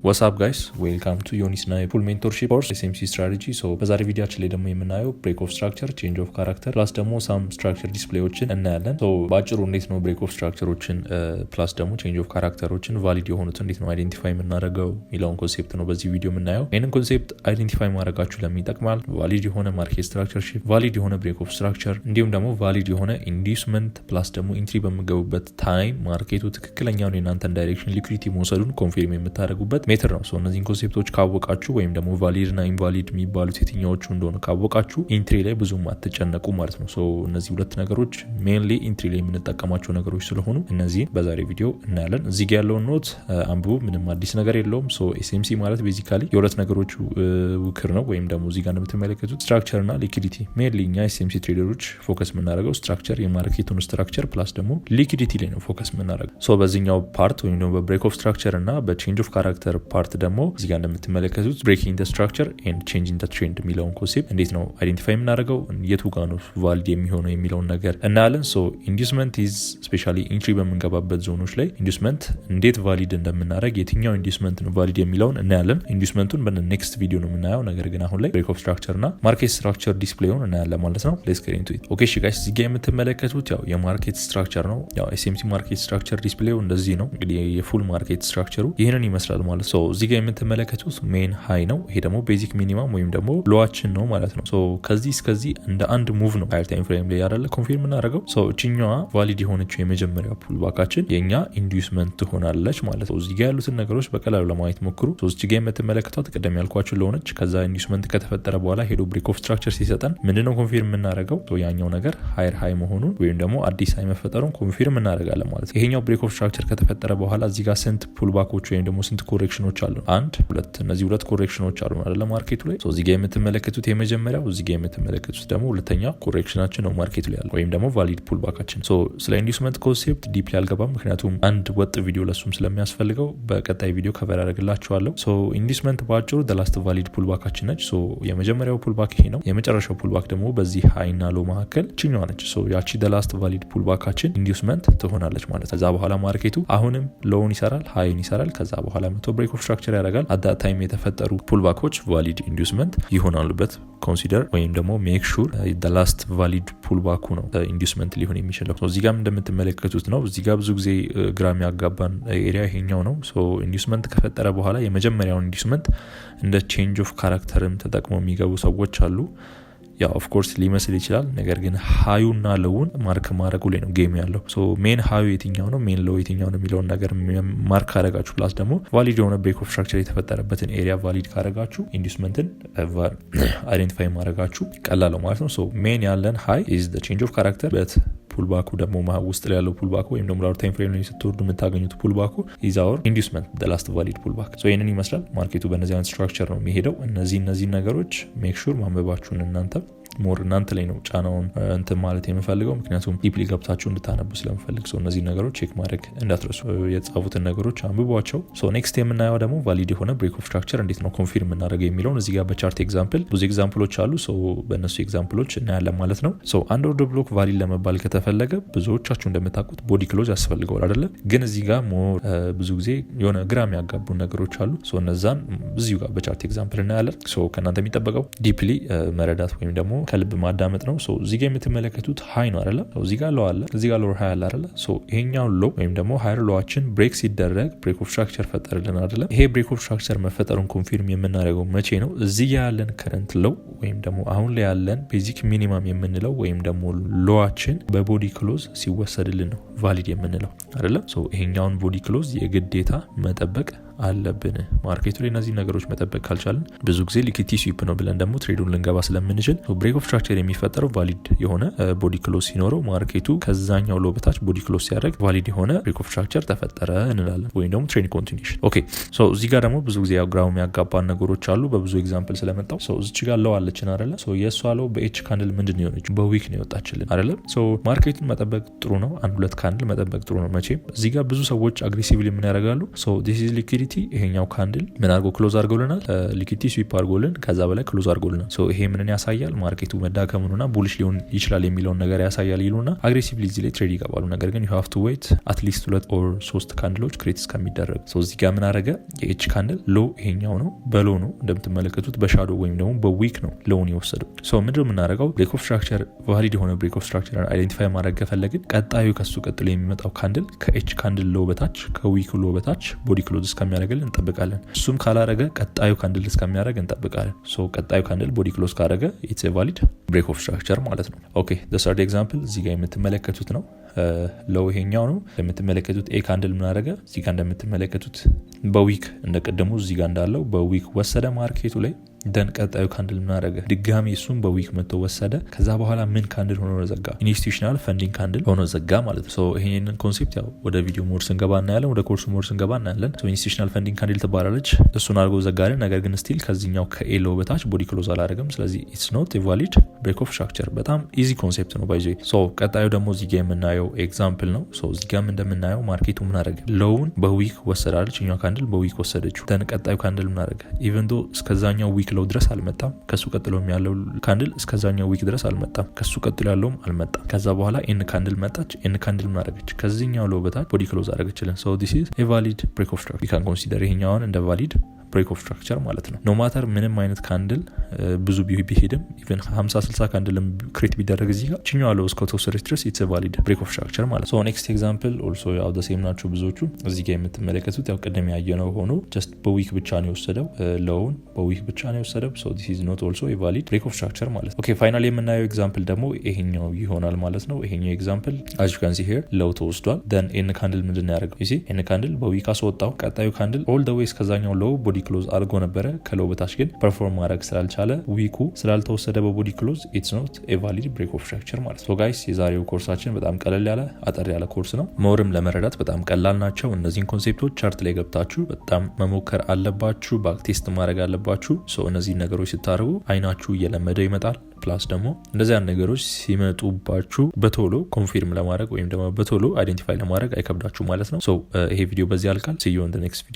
What's up guys, welcome to ዮኒስ ና የ full mentorship course SMC strategy። So በዛሬ ቪዲዮችን ላይ ደግሞ የምናየው break of structure፣ change of character plus ደግሞ some structure display ዎችን እናያለን። So በአጭሩ እንዴት ነው break of structure ኦችን plus ደግሞ change of character ኦችን valid የሆኑት እንዴት ነው identify የምናደርገው የሚለውን concept ነው በዚህ ቪዲዮ የምናየው። ይህንን concept identify ማድረጋችሁ ለምን ይጠቅማል? Valid የሆነ market structure shift፣ valid የሆነ break of structure እንዲሁም ደግሞ valid የሆነ inducement plus ደግሞ entry በምገቡበት time market ኡ ትክክለኛውን የእናንተን direction liquidity መውሰዱን confirm የምታደርጉበት method ነው። እነዚህን concept ኦች ካወቃችሁ ወይም ደግሞ valid እና invalid የሚባሉት የትኛዎቹ እንደሆነ ካወቃችሁ entry ላይ ብዙም አትጨነቁ ማለት ነው። እነዚህ ሁለት ነገሮች mainly entry ላይ የምንጠቀማቸው ነገሮች ስለሆኑ እነዚህን በዛሬ ቪዲዮ እናያለን። እዚህ ጋ ያለውን note አንብቡ። ምንም አዲስ ነገር የለውም። SMC ማለት basically የሁለት ነገሮች ውክር ነው። ወይም ደግሞ እዚህ ጋር እንደምትመለከቱት structure እና liquidity። Mainly እኛ SMC trader ኦች focus የምናደርገው structure፣ የ market ኡን structure plus ደግሞ liquidity ላይ ነው focus የምናደርገው። So በዚህኛው part ወይም ደግሞ በ break of structure እና በ change of character part ደግሞ እዚህ ጋር እንደምትመለከቱት breaking structure and changing trend የሚለውን concept እንዴት ነው identify የምናደርገው፣ የቱ ጋ ነው valid የሚሆነው የሚለውን ነገር እናያለን። So inducement is especially entry በምንገባበት ዞኖች ላይ inducement እንዴት valid እንደምናደርግ፣ የትኛው inducement ነው valid የሚለውን እናያለን። Inducement ኡን በ next ቪዲዮ ነው የምናየው። ነገር ግን አሁን ላይ break of structure እና market structure display ውን እናያለን ማለት ነው። Let's get into it። Okay እሺ guys፣ እዚህ ጋ የምትመለከቱት ያው የ market structure ነው። ያው SMC market structure display ው እንደዚህ ነው። እንግዲህ የ full market structure ኡ ይህንን ይመስላል ማለት ነው። እዚህ ጋር የምትመለከቱት main high ነው። ይሄ ደግሞ basic minimum ወይም ደግሞ low ኣችን ነው ማለት ነው። ከዚህ እስከዚህ እንደ አንድ move ነው higher time frame ላይ ያደለ confirm የምናደርገው። እችኛዋ valid የሆነችው የመጀመሪያ pullback ኣችን የእኛ inducement ትሆናለች ማለት ነው። እዚህ ጋር ያሉትን ነገሮች በቀላሉ ለማየት ሞክሩ። እዚህ ጋር የምትመለከቷት ቅደም ያልኳችሁ low ነች። ከዛ inducement ከተፈጠረ በኋላ ሄዶ break of structure ሲሰጠን ምንድነው confirm የምናደርገው? ያኛው ነገር higher high መሆኑን ወይም ደግሞ አዲስ high መፈጠሩን confirm እናደርጋለን ማለት ነው። ይሄኛው break of structure ከተፈጠረ በኋላ እዚህ ጋር ስንት pullback ኦች ወይም ደግሞ ስንት correction ኦች አሉ? አንድ፣ ሁለት። እነዚህ ሁለት correction ኦች አሉ አይደለ market ኡ ላይ? እዚህ ጋር የምትመለከቱት የመጀመሪያው፣ እዚህ ጋር የምትመለከቱት ደግሞ ሁለተኛ correction ኣችን ነው market ኡ ላይ ያለው ወይም ደግሞ valid pullback ኣችን። ስለ inducement concept deeply አልገባም፣ ምክንያቱም አንድ ወጥ ቪዲዮ ለሱም ስለሚያስፈልገው በቀጣይ ቪዲዮ cover አደርግላችኋለሁ። Inducement በአጭሩ last valid pullback ኣችን ነች። የመጀመሪያው pullback ይሄ ነው። የመጨረሻው pullback ደግሞ በዚህ high ና low መካከል ችኛዋ ነች። ያቺ last valid pullback ኣችን inducement ትሆናለች ማለት። ከዛ በኋላ market ኡ አሁንም low ን ይሰራል፣ high ን ይሰራል። ከዛ በኋላ መቶ break of structure ያደርጋል። At that time የተፈጠሩ pullback ኦች valid inducement ይሆናሉ። But consider ወይም ደግሞ make sure last valid pullback ኡ ነው inducement ሊሆን የሚችለው። እዚህ ጋም እንደምትመለከቱት ነው። እዚህ ጋር ብዙ ጊዜ ግራ የሚያጋባን area ይሄኛው ነው። Inducement ከፈጠረ በኋላ የመጀመሪያውን inducement እንደ change of character ም ተጠቅመው የሚገቡ ሰዎች አሉ። ያው of course ሊመስል ይችላል። ነገር ግን high ኡና low ውን mark ማድረጉ ላይ ነው game ያለው። Main high ኡ የትኛው ነው፣ main low የትኛው ነው የሚለውን ነገር mark ካረጋችሁ plus ደግሞ valid የሆነ break of structure የተፈጠረበትን area valid ካረጋችሁ inducement ን identify ማድረጋችሁ ቀላለው ማለት ነው። Main ያለን high is change of character, but pullback ኡ ደግሞ ውስጥ ላይ ያለው pullback ኡ ወይም ደግሞ lower time frame ላይ ስትወርዱ የምታገኙት pullback ኡ is our inducement, last valid pullback። ይህንን ይመስላል። Market ኡ በእነዚህ አይነት structure ነው የሚሄደው። እነዚህ ነገሮች make sure ማንበባችሁን እናንተ more እናንተ ላይ ነው ጫናውን እንትን ማለት የምፈልገው፣ ምክንያቱም deeply ገብታችሁ እንድታነቡ ስለምፈልግ። So እነዚህ ነገሮች check ማድረግ እንዳትረሱ፣ የተጻፉትን ነገሮች አንብቧቸው። Next የምናየው ደግሞ valid የሆነ break of structure እንዴት ነው confirm የምናደርገው የሚለውን እዚህ ጋር በ chart example ብዙ example ኦች አሉ። በእነሱ example ኦች እናያለን ማለት ነው። አንድ order block valid ለመባል ከተፈለገ ብዙዎቻችሁ እንደምታውቁት body close ያስፈልገዋል አይደለ? ግን እዚህ ጋር more ብዙ ጊዜ የሆነ ግራ የሚያጋቡ ነገሮች አሉ። እነዛን እዚሁ ጋር በ chart example እናያለን። ከእናንተ የሚጠበቀው deeply መረዳት ወይም ደግሞ ከልብ ማዳመጥ ነው። እዚህ ጋር የምትመለከቱት high ነው አይደለ? እዚህ ጋር low አለ፣ እዚህ ጋር lower high አለ አይደለ? ይሄኛው low ወይም ደግሞ higher low ኣችን break ሲደረግ break of structure ፈጠርልን አይደለ? ይሄ break of structure መፈጠሩን confirm የምናደርገው መቼ ነው? እዚህ ጋር ያለን current low ወይም ደግሞ አሁን ላይ ያለን basic minimum የምንለው ወይም ደግሞ low ኣችን በ body close ሲወሰድልን ነው valid የምንለው አይደለ? ይሄኛውን body close የግዴታ መጠበቅ አለብን። Market ኡ ላይ እነዚህ ነገሮች መጠበቅ ካልቻልን ብዙ ጊዜ liquidity sweep ነው ብለን ደግሞ trade ኡን ልንገባ ስለምንችል break of structure የሚፈጠረው valid የሆነ body close ሲኖረው፣ market ኡ ከዛኛው low በታች body close ሲያደርግ valid የሆነ break of structure ተፈጠረ እንላለን፣ ወይም ደግሞ trend continuation። Okay, so እዚህ ጋር ደግሞ ብዙ ጊዜ ያው ግራው የሚያጋባን ነገሮች አሉ በብዙ example ስለመጣው። እዚች ጋር low አለችን አይደለ? የእሷ low በ H candle ምንድን ነው የሆነችው? በ wick ነው የወጣችልን አይደለ? Market ኡን መጠበቅ ጥሩ ነው። አንድ ሁለት candle መጠበቅ ጥሩ ነው። መቼም እዚህ ጋር ብዙ ሰዎች aggressively ምን ያደርጋሉ? This is liquidity Liquidity ይሄኛው candle ምን አድርጎ close አድርጎልናል? Liquidity sweep አድርጎልን ከዛ በላይ close አድርጎልናል። So ይሄ ምንን ያሳያል? Market ኡ መዳከሙንና bullish ሊሆን ይችላል የሚለውን ነገር ያሳያል ይሉና aggressively እዚህ ላይ trade ይገባሉ። ነገር ግን you have to wait at least ሁለት or ሶስት candle ኦች create እስከሚደረግ። So እዚህ ጋር ምን አረገ? የ H candle low ይሄኛው ነው፣ በ low ነው እንደምትመለከቱት፣ በ shadow ወይም ደግሞ በ wick ነው low ን የወሰደው። So ምንድነው የምናደርገው? Break of structure፣ valid የሆነ break of structure identify ማድረግ ከፈለግን ቀጣዩ ከሱ ቀጥሎ የሚመጣው candle ከ H candle low በታች፣ ከ wick low በታች body close እስከሚያደርግልን እንጠብቃለን። እሱም ካላረገ ቀጣዩ candle እስከሚያደርግ እንጠብቃለን። So ቀጣዩ candle body close ካደረገ it's valid break of structure ማለት ነው። Okay, third example እዚህ ጋር የምትመለከቱት ነው። Low ይሄኛው ነው እንደምትመለከቱት። A candle ምን አደረገ? እዚህ ጋር እንደምትመለከቱት በ wick፣ እንደቀደሙ እዚህ ጋር እንዳለው በ wick ወሰደ market ኡ ላይ። Then ቀጣዩ candle ምን አደረገ? ድጋሚ እሱም በ wick መጥቶ ወሰደ። ከዛ በኋላ ምን candle ሆኖ ዘጋ? Institutional funding candle ሆኖ ዘጋ ማለት ነው። ይሄንን concept ያው ወደ ቪዲዮ more ስንገባ እናያለን፣ ወደ ኮርሱ more ስንገባ እናያለን። Institutional funding candle ትባላለች። እሱን አድርጎ ዘጋልን። ነገር ግን still ከዚህኛው ከ A low በታች body close አላደረገም። ስለዚህ it's not valid break of structure። በጣም easy concept ነው by the way። So ቀጣዩ ደግሞ እዚህ ጋ የምናየው example ነው። እዚህ ጋም እንደምናየው market ኡ ምን አደረገ? Low ን በ wick ወሰዳለች። እኛው candle በ wick ወሰደችው። Then ቀጣዩ candle ምን አደረገ? Even though እስከዛኛው wick low ድረስ አልመጣም። ከሱ ቀጥሎ ያለው candle እስከዛኛው wick ድረስ አልመጣም። ከሱ ቀጥሎ ያለውም አልመጣም። ከዛ በኋላ N candle መጣች። N candle ምን አደረገች? ከዚህኛው low በታች body close አደረገችልን። So this is a valid break of structure። Can consider ይሄኛውን እንደ valid break of structure ማለት ነው። No matter ምንም አይነት candle ብዙ ቢሄድም፣ even 50 60 candle ም create ቢደረግ፣ እዚህ ጋር ችኛዋ low እስከተወሰደች ድረስ it's valid break of structure ማለት ነው። Next example also ያው the same ናቸው ብዙዎቹ። እዚህ ጋር የምትመለከቱት ያው ቅድም ያየነው ሆኖ just በ wick ብቻ ነው የወሰደው። Low ን በ wick ብቻ ነው የወሰደው። So this is not also valid break of structure ማለት ነው። Okay, finally የምናየው example ደግሞ ይሄኛው ይሆናል ማለት ነው። ይሄኛው example, as you can see here, low ተወስዷል። Then N candle ምንድን ነው ያደረገው? You N candle በ wick አስወጣው። ቀጣዩ candle all the way እስከዛኛው low body close አድርጎ ነበረ። ከ low በታች ግን perform ማድረግ ስላልቻለ፣ wick ኡ ስላልተወሰደ በ body close፣ it's not a valid break of structure ማለት ነው። Guys, የዛሬው ኮርሳችን በጣም ቀለል ያለ፣ አጠር ያለ ኮርስ ነው። More ም ለመረዳት በጣም ቀላል ናቸው። እነዚህን concept ኦች chart ላይ ገብታችሁ በጣም መሞከር አለባችሁ። Back test ማድረግ አለባችሁ። እነዚህን ነገሮች ስታደርጉ አይናችሁ እየለመደ ይመጣል። Plus ደግሞ እንደዚህ አይነት ነገሮች ሲመጡባችሁ በቶሎ confirm ለማድረግ ወይም ደግሞ በቶሎ identify ለማድረግ አይከብዳችሁ ማለት ነው። ይሄ ቪዲዮ በዚህ ያልቃል። See you on next video.